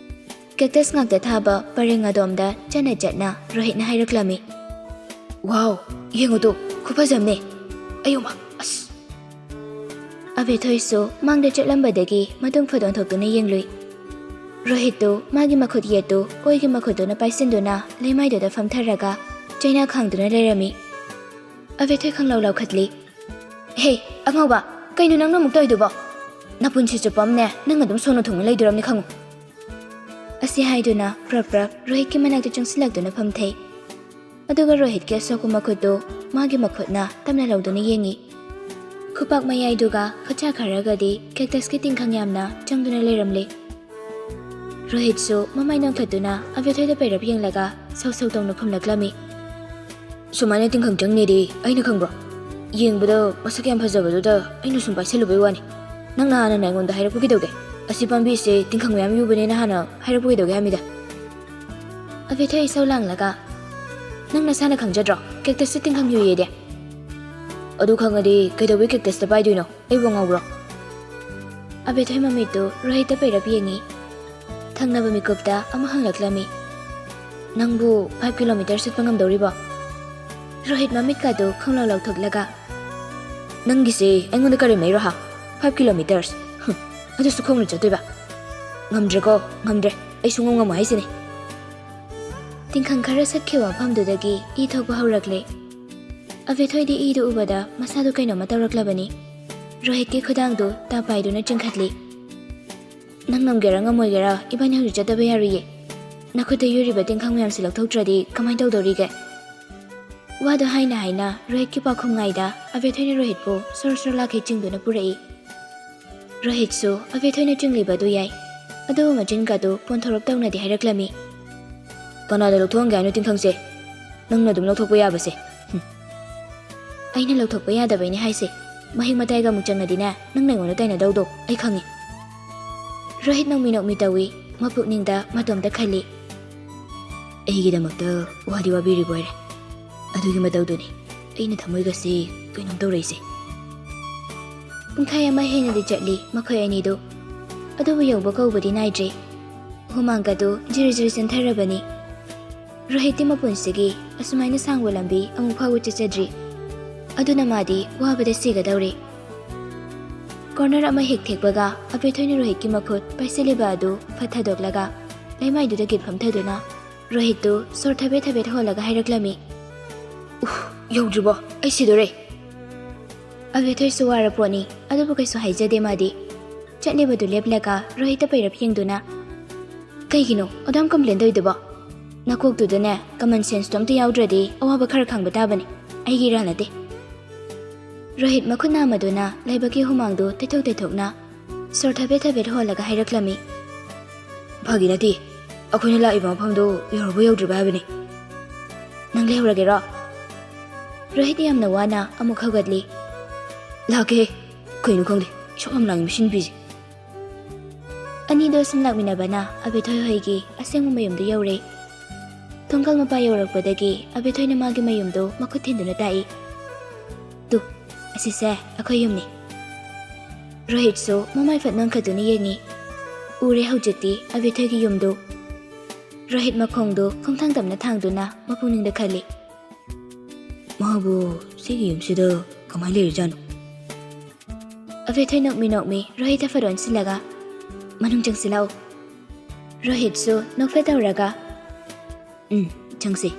Cactus ꯉꯥꯛꯇ ꯊꯥꯕ ꯄꯔꯦꯡ ꯑꯗꯣꯝꯗ ꯆꯠꯅ ꯆꯠꯅ ꯔꯣꯍꯤꯠꯅ ꯍꯥꯏꯔꯛꯂꯝꯃꯤ꯫ "Wow, ꯌꯦꯡꯉꯨꯗꯣ, ꯈꯨꯐꯖ ꯑꯃꯅꯦ꯫ ꯑꯌꯣꯃ, ꯑꯁ!" ꯑꯕꯦꯊꯣꯏꯁꯨ ꯃꯥꯡꯗ ꯆꯠꯂꯝꯕꯗꯒꯤ ꯃꯇꯨꯡ ꯐꯠ ꯑꯣꯟꯊꯣꯛꯇꯨꯅ ꯌꯦꯡꯂꯨꯏ꯫ ꯔꯣꯍꯤꯠꯇꯨ ꯃꯥꯒꯤ ꯃꯈꯨꯠ ꯌꯦꯠꯇꯨ ꯑꯣꯏꯒꯤ ꯃꯈꯨꯠꯇꯨꯅ ꯄꯥꯏꯁꯤꯟꯗꯨꯅ ꯂꯩꯃꯥꯏꯗꯨꯗ ꯐꯝꯊꯔꯒ ꯆꯩꯅꯥ ꯈꯥꯡꯗꯨꯅ ꯂꯩꯔꯝꯃꯤ꯫ ꯑꯕꯦꯊꯣꯏ ꯈꯪꯂꯥꯎ ꯂꯥꯎꯈꯠꯂꯤ꯫ "ꯍꯦ, ꯑꯉꯧꯕ, ꯀꯩꯅꯣ ꯅꯪꯅ ꯑꯃꯨꯛ ꯇꯧꯔꯤꯗꯨꯕꯣ? ꯅꯄꯨꯟꯁꯤ ꯆꯨꯞꯄ ꯑꯃꯅꯦ ꯅꯪ ꯑꯗꯨꯝ ꯁꯣꯟꯅ ꯊꯨꯡꯅ ꯂꯩꯗꯣꯔꯝꯅꯤ ꯈꯪꯉꯨ꯫" ꯑꯁꯤ ꯍꯥꯏꯗꯨꯅ ꯄ꯭ꯔꯞ ꯄ꯭ꯔꯞ ꯔꯣꯍꯤꯠꯀꯤ ꯃꯅꯥꯛꯇ ꯆꯪꯁꯤꯜꯂꯛꯇꯨꯅ ꯐꯝꯊꯩ꯫ ꯑꯗꯨꯒ ꯔꯣꯍꯤꯠꯀꯤ ꯑꯁꯣꯛꯄ ꯃꯈꯨꯠꯇꯨ ꯃꯥꯒꯤ ꯃꯈꯨꯠꯅ ꯇꯞꯅ ꯂꯧꯗꯨꯅ ꯌꯦꯡꯉꯤ꯫ ꯈꯨꯄꯥꯛ ꯃꯌꯥꯏꯗꯨꯒ ꯈꯨꯠꯁꯥ ꯈꯔꯒꯗꯤ cactusꯀꯤ ꯇꯤꯡꯈꯪ ꯌꯥꯝꯅ ꯆꯪꯗꯨꯅ ꯂꯩꯔꯝꯂꯦ꯫ ꯔꯣꯍꯤꯠꯁꯨ ꯃꯃꯥꯏ ꯅꯣꯟꯈꯠꯇꯨꯅ ꯑꯕꯦꯊꯣꯏꯗ ꯄꯩꯔꯞ ꯌꯦꯡꯂꯒ ꯁꯧ ꯁꯧ ꯇꯧꯅ ꯈꯨꯝꯂꯛꯂꯝꯃꯤ꯫ "ꯁꯨꯃꯥꯏꯅ ꯇꯤꯡꯈꯪ ꯆꯪꯅꯤꯗꯤ ꯑꯩꯅ ꯈꯪꯕ꯭ꯔꯣ? ꯌꯦꯡꯕꯗ ꯃꯁꯛ ꯌꯥꯝ ꯐꯖꯕꯗꯨꯗ ꯑꯩꯅ ꯁꯨꯝ ꯄꯥꯏꯁꯜꯂꯨꯕꯩ ꯋꯥꯅꯤ꯫ ꯅꯪꯅ ꯍꯥꯟꯅ ꯑꯩꯉꯣꯟꯗ ꯍꯥꯏꯔꯛꯄ ꯀꯩꯗꯧꯒꯦ? ꯑꯁꯤ ꯄꯥꯝꯕꯤꯁꯦ ꯇꯤꯡꯈꯪ ꯃꯌꯥꯝ ꯌꯨꯕꯅꯦꯅ ꯍꯥꯟꯅ ꯍꯥꯏꯔꯛꯄ ꯀꯩꯗꯧꯒꯦ ꯍꯥꯏꯃꯤꯗ꯫ ꯑꯕꯦꯊꯣꯏ ꯏꯁꯧ ꯂꯥꯡꯂꯒ, "ꯅꯪ ꯅꯁꯥꯅ ꯈꯪꯖꯗ꯭ꯔꯣ, ꯀꯦꯛꯇꯁꯇ ꯇꯤꯡꯈꯪ ꯌꯨꯏꯌꯦꯗꯤ? ꯑꯗꯨ ꯈꯪꯉꯗꯤ ꯀꯩꯗꯧꯕꯩ ꯀꯦꯛꯇꯁꯇ ꯄꯥꯏꯗꯣꯏꯅꯣ? ꯑꯩꯕꯨ ꯉꯥꯎꯕ꯭ꯔꯣ?" ꯑꯕꯦꯊꯣꯏ ꯃꯃꯤꯠꯇꯨ ꯔꯣꯍꯤꯠꯇ ꯄꯩꯔꯞ ꯌꯦꯡꯉꯤ꯫ ꯊꯪꯅꯕ ꯃꯤꯀꯨꯞꯇ ꯑꯃ ꯍꯪꯂꯛꯂꯝꯃꯤ, "ꯅꯪꯕꯨ ꯐꯥꯏꯚ ꯀꯤꯂꯣꯃꯤꯇꯔ ꯆꯠꯄ ꯉꯝꯗꯧꯔꯤꯕꯣ?" ꯔꯣꯍꯤꯠ ꯃꯃꯤꯠꯀꯥꯗꯨ ꯈꯪꯂꯥꯎ ꯂꯥꯎꯊꯣꯛꯂꯒ, "ꯅꯪꯒꯤꯁꯦ ꯑꯩꯉꯣꯟꯗ ꯀꯔꯦꯝꯅꯩꯔꯣ ꯍꯥ? Five kilometres? ꯍꯨꯝ, ꯑꯗꯨꯁꯨ ꯈꯣꯡꯅ ꯆꯠꯇꯣꯏꯕ? ꯉꯝꯗ꯭ꯔꯦꯀꯣ, ꯉꯝꯗ꯭ꯔꯦ꯫ ꯑꯩ ꯁꯨꯡꯉꯝ ꯉꯝꯃꯣꯏ ꯍꯥꯏꯁꯤꯅꯤ꯫" ꯇꯤꯡꯈꯪ ꯈꯔ ꯁꯠꯈꯤꯕ ꯃꯐꯝꯗꯨꯗꯒꯤ ꯏ ꯊꯣꯛꯄ ꯍꯧꯔꯛꯂꯦ꯫ ꯑꯕꯦꯊꯣꯏꯗꯤ ꯏꯗꯨ ꯎꯕꯗ ꯃꯁꯥꯗꯨ ꯀꯩꯅꯣꯝꯃ ꯇꯧꯔꯛꯂꯕꯅꯤ꯫ ꯔꯣꯍꯤꯠꯀꯤ ꯈꯨꯗꯥꯡꯗꯨ ꯇꯥ ꯄꯥꯏꯗꯨꯅ ꯆꯤꯡꯈꯠꯂꯤ꯫ "ꯅꯪ ꯉꯝꯒꯦꯔꯥ ꯉꯝꯃꯣꯏꯒꯦꯔꯥ, ꯏꯕꯥꯅꯤ ꯍꯧꯖꯤꯛ ꯆꯠꯇꯕ ꯌꯥꯔꯣꯏꯌꯦ꯫ ꯅꯈꯨꯠꯇ ꯌꯨꯔꯤꯕ ꯇꯤꯡꯈꯪ ꯃꯌꯥꯝꯁꯤ ꯂꯧꯊꯣꯛꯇ꯭ꯔꯗꯤ ꯀꯃꯥꯏꯅ ꯇꯧꯗꯧꯔꯤꯒꯦ?" ꯋꯥꯗꯣ ꯍꯥꯏꯅ ꯍꯥꯏꯅ ꯔꯣꯍꯤꯠꯀꯤ ꯄꯥꯎꯈꯨꯝ ꯉꯥꯏꯗ ꯑꯕꯦꯊꯣꯏꯅ ꯔꯣꯍꯤꯠꯄꯨ ꯁꯣꯔ ꯁꯣꯔ ꯂꯥꯛꯈꯩ ꯆꯤꯡꯗꯨꯅ ꯄꯨꯔꯛꯏ꯫ ꯔꯣꯍꯤꯠꯁꯨ ꯑꯕꯦꯊꯣꯏꯅ ꯆꯤꯡꯂꯤꯕꯗꯨ ꯌꯥꯏ, ꯑꯗꯨꯕꯨ ꯃꯆꯤꯟꯒꯗꯨ ꯄꯣꯟꯊꯣꯔꯞ ꯇꯧꯅꯗꯤ ꯍꯥꯏꯔꯛꯂꯝꯃꯤ꯫ "ꯀꯅꯥꯗ ꯂꯧꯊꯣꯛꯍꯟꯒꯦ ꯍꯥꯏꯅꯣ ꯇꯤꯡꯈꯪꯁꯦ? ꯅꯪꯅ ꯑꯗꯨꯝ ꯂꯧꯊꯣꯛꯄ ꯌꯥꯕꯁꯦ꯫ ꯍꯨꯝ꯫ ꯑꯩꯅ ꯂꯧꯊꯣꯛꯄ ꯌꯥꯗꯕꯩꯅꯦ ꯍꯥꯏꯁꯦ꯫ ꯃꯍꯤꯛ ꯃꯇꯥꯏꯒ ꯑꯃꯨꯛ ꯆꯪꯉꯗꯤꯅꯦ, ꯅꯪꯅ ꯑꯩꯉꯣꯟꯗ ꯇꯥꯏꯅꯗꯧꯗꯣ ꯑꯩ ꯈꯪꯉꯤ꯫" ꯔꯣꯍꯤꯠ ꯅꯣꯛꯃꯤ ꯅꯣꯛꯃꯤ ꯇꯧꯏ, ꯃꯄꯨꯛꯅꯤꯡꯗ ꯃꯇꯣꯝꯇ ꯈꯜꯂꯤ, "ꯑꯩꯒꯤꯗꯃꯛꯇ ꯋꯥꯗꯤ ꯋꯥꯕꯤꯔꯤꯕ ꯑꯣꯏꯔꯦ꯫ ꯑꯗꯨꯒꯤ ꯃꯇꯧꯗꯨꯅꯤ ꯑꯩꯅ ꯊꯃꯣꯏꯒꯁꯤ ꯀꯩꯅꯣꯝ ꯇꯧꯔꯛꯏꯁꯦ꯫" ꯄꯨꯡꯈꯥꯏ ꯑꯃ ꯍꯦꯟꯅꯗꯤ ꯆꯠꯂꯤ ꯃꯈꯣꯏ ꯑꯅꯤꯗꯨ꯫ ꯑꯗꯨꯕꯨ ꯌꯧꯕ ꯀꯧꯕꯗꯤ ꯅꯥꯏꯗ꯭ꯔꯦ꯫ ꯍꯨꯃꯥꯡꯒꯗꯨ ꯖꯤꯔꯤ ꯖꯤꯔꯤ ꯆꯦꯟꯊꯔꯕꯅꯤ꯫ ꯔꯣꯍꯤꯠꯇꯤ ꯃꯄꯨꯟꯁꯤꯒꯤ ꯑꯁꯨꯃꯥꯏꯅ ꯁꯥꯡꯕ ꯂꯝꯕꯤ ꯑꯃꯨꯛ ꯐꯥꯎꯕ ꯆꯠꯆꯗ꯭ꯔꯤ꯫ ꯑꯗꯨꯅ ꯃꯥꯗꯤ ꯋꯥꯕꯗ ꯁꯤꯒꯗꯧꯔꯦ꯫ ꯀꯣꯔꯅꯔ ꯑꯃ ꯍꯦꯛ ꯊꯦꯛꯄꯒ ꯑꯕꯦꯊꯣꯏꯅ ꯔꯣꯍꯤꯠꯀꯤ ꯃꯈꯨꯠ ꯄꯥꯏꯁꯤꯜꯂꯤꯕ ꯑꯗꯨ ꯐꯠ ꯊꯥꯗꯣꯛꯂꯒ ꯂꯩꯃꯥꯏꯗꯨꯗ ꯒꯤꯠ ꯐꯝꯊꯗꯨꯅ ꯔꯣꯍꯤꯠꯇꯨ ꯁꯣꯔ ꯊꯕꯦꯠ ꯊꯕꯦꯠ ꯍꯣꯜꯂꯒ ꯍꯥꯏꯔꯛꯂꯝꯃꯤ, "ꯎꯐ, ꯌꯧꯗ꯭ꯔꯤꯕꯣ? ꯑꯩ ꯁꯤꯗꯣꯔꯦ꯫" ꯑꯕꯦꯊꯣꯏꯁꯨ ꯋꯥꯔ ꯄꯣꯠꯅꯤ, ꯑꯗꯨꯕꯨ ꯀꯩꯁꯨ ꯍꯥꯏꯖꯗꯦ ꯃꯥꯗꯤ꯫ ꯆꯠꯂꯤꯕꯗꯨ ꯂꯦꯞꯂꯒ ꯔꯣꯍꯤꯠꯇ ꯄꯩꯔꯞ ꯌꯦꯡꯗꯨꯅ, "ꯀꯩꯒꯤꯅꯣ ꯑꯗꯨꯌꯥꯝ ꯀꯝꯄ꯭ꯂꯦꯟ ꯇꯧꯔꯤꯗꯨꯕꯣ? ꯅꯀꯣꯛꯇꯨꯗꯅꯦ ꯀꯃꯟ ꯁꯦꯟꯁꯇꯣ ꯑꯝꯇ ꯌꯥꯎꯗ꯭ꯔꯗꯤ ꯑꯋꯥꯕ ꯈꯔ ꯈꯥꯡꯕ ꯇꯥꯕꯅꯤ꯫ ꯑꯩꯒꯤ ꯏꯔꯥꯜ ꯅꯠꯇꯦ꯫" ꯔꯣꯍꯤꯠ ꯃꯈꯨꯠ ꯅꯥꯝꯃꯗꯨꯅ ꯂꯥꯏꯕꯛꯀꯤ ꯍꯨꯃꯥꯡꯗꯨ ꯇꯩꯊꯣꯛ ꯇꯩꯊꯣꯛꯅ ꯁꯣꯔ ꯊꯕꯦꯠ ꯊꯕꯦꯠ ꯍꯣꯜꯂꯒ ꯍꯥꯏꯔꯛꯂꯝꯃꯤ, "ꯐꯥꯒꯤ ꯅꯠꯇꯦ, ꯑꯩꯈꯣꯏꯅ ꯂꯥꯛꯏꯕ ꯃꯐꯝꯗꯨ ꯌꯧꯔꯕ ꯌꯧꯗ꯭ꯔꯤꯕ ꯍꯥꯏꯕꯅꯤ꯫ ꯅꯪ ꯂꯩꯍꯧꯔꯒꯦꯔꯣ?" ꯔꯣꯍꯤꯠ ꯌꯥꯝꯅ ꯋꯥꯅ ꯑꯃꯨꯛ ꯍꯧꯒꯠꯂꯤ꯫ "ꯂꯥꯛꯀꯦ꯫ ꯀꯩꯅꯣ ꯈꯪꯗꯦ, ꯏꯁꯧ ꯌꯥꯝ ꯂꯥꯡꯉꯤ ꯃꯁꯤ ꯅꯨꯄꯤꯁꯦ꯫" ꯑꯅꯤꯗꯣ ꯁꯨꯝ ꯂꯥꯛꯃꯤꯟꯅꯕꯅ ꯑꯕꯦꯊꯣꯏ ꯍꯣꯏꯒꯤ ꯑꯁꯦꯡꯕ ꯃꯌꯨꯝꯗꯨ ꯌꯧꯔꯦ꯫ ꯊꯣꯡꯒꯜ ꯃꯄꯥ ꯌꯧꯔꯛꯄꯗꯒꯤ ꯑꯕꯦꯊꯣꯏꯅ ꯃꯥꯒꯤ ꯃꯌꯨꯝꯗꯨ ꯃꯈꯨꯠ ꯊꯤꯟꯗꯨꯅ ꯇꯥꯛꯏ꯫ "ꯇꯨ, ꯑꯁꯤꯁꯦ ꯑꯩꯈꯣꯏ ꯌꯨꯝꯅꯤ꯫" ꯔꯣꯍꯤꯠꯁꯨ ꯃꯃꯥꯏ ꯐꯠ ꯅꯣꯟꯈꯠꯇꯨꯅ ꯌꯦꯡꯉꯤ꯫ ꯎꯔꯦ ꯍꯧꯖꯤꯛꯇꯤ ꯑꯕꯦꯊꯣꯏꯒꯤ ꯌꯨꯝꯗꯨ꯫ ꯔꯣꯍꯤꯠ ꯃꯈꯣꯡꯗꯨ ꯈꯣꯡꯊꯥꯡ ꯇꯞꯅ ꯊꯥꯡꯗꯨꯅ ꯃꯄꯨꯛꯅꯤꯡꯗ ꯈꯜꯂꯤ꯫ "ꯃꯥꯕꯨ ꯁꯤꯒꯤ ꯌꯨꯝꯁꯤꯗ ꯀꯃꯥꯏꯅ ꯂꯩꯔꯤꯖꯥꯠꯅꯣ?" ꯑꯕꯦꯊꯣꯏ ꯅꯣꯛꯃꯤ ꯅꯣꯛꯃꯤ ꯔꯣꯍꯤꯠꯇ ꯐꯠ ꯑꯣꯟꯁꯤꯜꯂꯒ, "ꯃꯅꯨꯡ ꯆꯪꯁꯤꯜꯂꯛꯑꯣ꯫" ꯔꯣꯍꯤꯠꯁꯨ ꯅꯣꯛꯐꯦꯠ ꯇꯧꯔꯒ, "ꯎꯝ, ꯆꯪꯁꯤ꯫"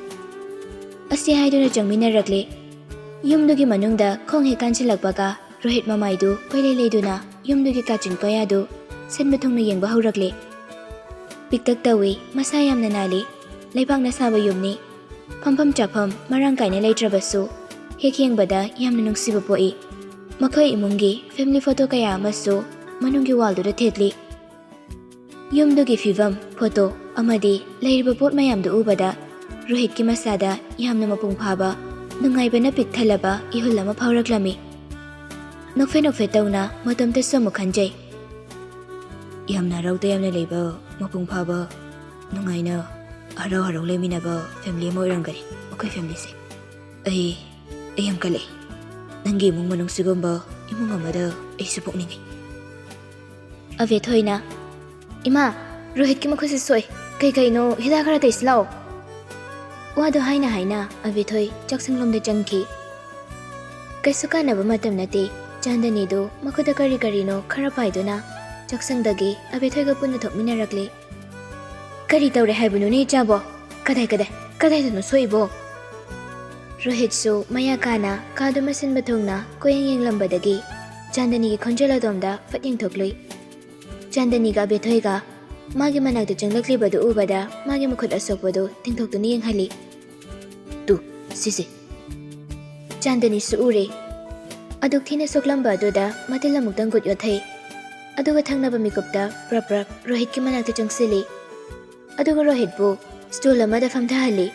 ꯑꯁꯤ ꯍꯥꯏꯗꯨꯅ ꯆꯪꯃꯤꯟꯅꯔꯛꯂꯦ꯫ ꯌꯨꯝꯗꯨꯒꯤ ꯃꯅꯨꯡꯗ ꯈꯣꯡ ꯍꯦꯛ ꯀꯥꯟꯁꯤꯜꯂꯛꯄꯒ ꯔꯣꯍꯤꯠ ꯃꯃꯥꯏꯗꯨ ꯀꯣꯏꯂꯩ ꯂꯩꯗꯨꯅ ꯌꯨꯝꯗꯨꯒꯤ ꯀꯥꯆꯤꯟ ꯀꯣꯌꯥꯗꯨ ꯁꯤꯟꯕ ꯊꯨꯡꯅ ꯌꯦꯡꯕ ꯍꯧꯔꯛꯂꯦ꯫ ꯄꯤꯛꯇꯛ ꯇꯧꯏ, ꯃꯁꯥ ꯌꯥꯝꯅ ꯅꯥꯜꯂꯤ, ꯂꯩꯕꯥꯛꯅ ꯁꯥꯕ ꯌꯨꯝꯅꯤ꯫ ꯐꯝꯐꯝ ꯆꯥꯐꯝ ꯃꯔꯥꯡ ꯀꯥꯏꯅ ꯂꯩꯇ꯭ꯔꯕꯁꯨ ꯍꯦꯛ ꯌꯦꯡꯕꯗ ꯌꯥꯝꯅ ꯅꯨꯡꯁꯤꯕ ꯄꯣꯛꯏ꯫ ꯃꯈꯣꯏ ꯏꯃꯨꯡꯒꯤ ꯐꯦꯃꯤꯂꯤ ꯐꯣꯇꯣ ꯀꯌꯥ ꯑꯃꯁꯨ ꯃꯅꯨꯡꯒꯤ ꯋꯥꯜꯗꯨꯗ ꯊꯦꯠꯂꯤ꯫ ꯌꯨꯝꯗꯨꯒꯤ ꯐꯤꯕꯝ, ꯐꯣꯇꯣ ꯑꯃꯗꯤ ꯂꯩꯔꯤꯕ ꯄꯣꯠ ꯃꯌꯥꯝꯗꯨ ꯎꯕꯗ ꯔꯣꯍꯤꯠꯀꯤ ꯃꯁꯥꯗ ꯌꯥꯝꯅ ꯃꯄꯨꯡ ꯐꯥꯕ, ꯅꯨꯡꯉꯥꯏꯕꯅ ꯄꯤꯛ ꯊꯜꯂꯕ ꯏꯍꯨꯜ ꯑꯃ ꯐꯥꯎꯔꯛꯂꯝꯃꯤ꯫ ꯅꯣꯛꯐꯦꯠ ꯅꯣꯛꯐꯦꯠ ꯇꯧꯅ ꯃꯇꯣꯝꯇꯁꯨ ꯑꯃꯨꯛ ꯈꯟꯖꯩ꯫ ꯌꯥꯝꯅ ꯍꯔꯥꯎ ꯇꯌꯥꯝꯅ ꯂꯩꯕ, ꯃꯄꯨꯡ ꯐꯥꯕ, ꯅꯨꯡꯉꯥꯏꯅ ꯍꯔꯥꯎ ꯍꯔꯥꯎ ꯂꯩꯃꯤꯟꯅꯕ ꯐꯦꯃꯤꯂꯤ ꯑꯃ ꯑꯣꯏꯔꯝꯒꯅꯤ ꯃꯈꯣꯏ ꯐꯦꯃꯤꯂꯤꯁꯦ꯫ ꯑꯩ, ꯑꯩ ꯌꯥꯝ ꯀꯜꯂꯦ꯫ ꯅꯪꯒꯤ ꯏꯃꯨꯡ ꯃꯅꯨꯡ ꯁꯤꯒꯨꯝꯕ ꯏꯃꯨꯡ ꯑꯃꯗ ꯑꯩꯁꯨ ꯄꯣꯛꯅꯤꯡꯉꯤ꯫ ꯑꯕꯦꯊꯣꯏꯅ, "ꯏꯃꯥ, ꯔꯣꯍꯤꯠꯀꯤ ꯃꯈꯨꯠꯁꯦ ꯁꯣꯛꯑꯦ꯫ ꯀꯩ ꯀꯩꯅꯣ ꯍꯤꯗꯥꯛ ꯈꯔ ꯇꯩꯁꯤ ꯂꯥꯛꯑꯣ꯫" ꯋꯥꯗꯣ ꯍꯥꯏꯅ ꯍꯥꯏꯅ ꯑꯕꯦꯊꯣꯏ ꯆꯥꯛꯁꯪꯂꯣꯝꯗ ꯆꯪꯈꯤ꯫ ꯀꯩꯁꯨ ꯀꯥꯟꯅꯕ ꯃꯇꯝ ꯅꯠꯇꯦ꯫ ꯆꯥꯟꯗꯅꯤꯗꯨ ꯃꯈꯨꯠꯇ ꯀꯔꯤ ꯀꯔꯤꯅꯣ ꯈꯔ ꯄꯥꯏꯗꯨꯅ ꯆꯥꯛꯁꯪꯗꯒꯤ ꯑꯕꯦꯊꯣꯏꯒ ꯄꯨꯟꯅ ꯊꯣꯛꯃꯤꯟꯅꯔꯛꯂꯦ꯫ "ꯀꯔꯤ ꯇꯧꯔꯦ ꯍꯥꯏꯕꯅꯣꯅꯦ ꯏꯆꯥꯕꯣ? ꯀꯗꯥꯏ, ꯀꯗꯥꯏ, ꯀꯗꯥꯏꯗꯅꯣ ꯁꯣꯛꯏꯕꯣ?" ꯔꯣꯍꯤꯠꯁꯨ ꯃꯌꯥ ꯀꯥꯅ ꯀꯥꯗꯨ ꯃꯁꯤꯟꯕ ꯊꯨꯡꯅ ꯀꯣꯌꯦꯡ ꯌꯦꯡꯂꯝꯕꯗꯒꯤ ꯆꯥꯟꯗꯅꯤꯒꯤ ꯈꯣꯟꯖꯦꯜ ꯑꯗꯣꯝꯗ ꯐꯠ ꯌꯦꯡꯊꯣꯛꯂꯨꯏ꯫ ꯆꯥꯟꯗꯅꯤꯒ ꯑꯕꯦꯊꯣꯏꯒ ꯃꯥꯒꯤ ꯃꯅꯥꯛꯇ ꯆꯪꯂꯛꯂꯤꯕꯗꯨ ꯎꯕꯗ ꯃꯥꯒꯤ ꯃꯈꯨꯠ ꯑꯁꯣꯛꯄꯗꯨ ꯇꯤꯡꯊꯣꯛꯇꯨꯅ ꯌꯦꯡꯍꯜꯂꯤ꯫ "ꯇꯨ, ꯁꯤꯁꯦ꯫" ꯆꯥꯟꯗꯅꯤꯁꯨ ꯎꯔꯦ꯫ ꯑꯗꯨꯛ ꯊꯤꯅ ꯁꯣꯛꯂꯝꯕ ꯑꯗꯨꯗ ꯃꯇꯤꯜ ꯑꯃꯨꯛꯇꯪ ꯒꯨꯠ ꯌꯣꯠꯊꯩ꯫ ꯑꯗꯨꯒ ꯊꯪꯅꯕ ꯃꯤꯀꯨꯞꯇ ꯄ꯭ꯔꯞ ꯄ꯭ꯔꯞ ꯔꯣꯍꯤꯠꯀꯤ ꯃꯅꯥꯛꯇ ꯆꯪꯁꯤꯜꯂꯤ꯫ ꯑꯗꯨꯒ ꯔꯣꯍꯤꯠꯄꯨ ꯁ꯭ꯇꯨꯜ ꯑꯃꯗ ꯐꯝꯊꯍꯜꯂꯤ꯫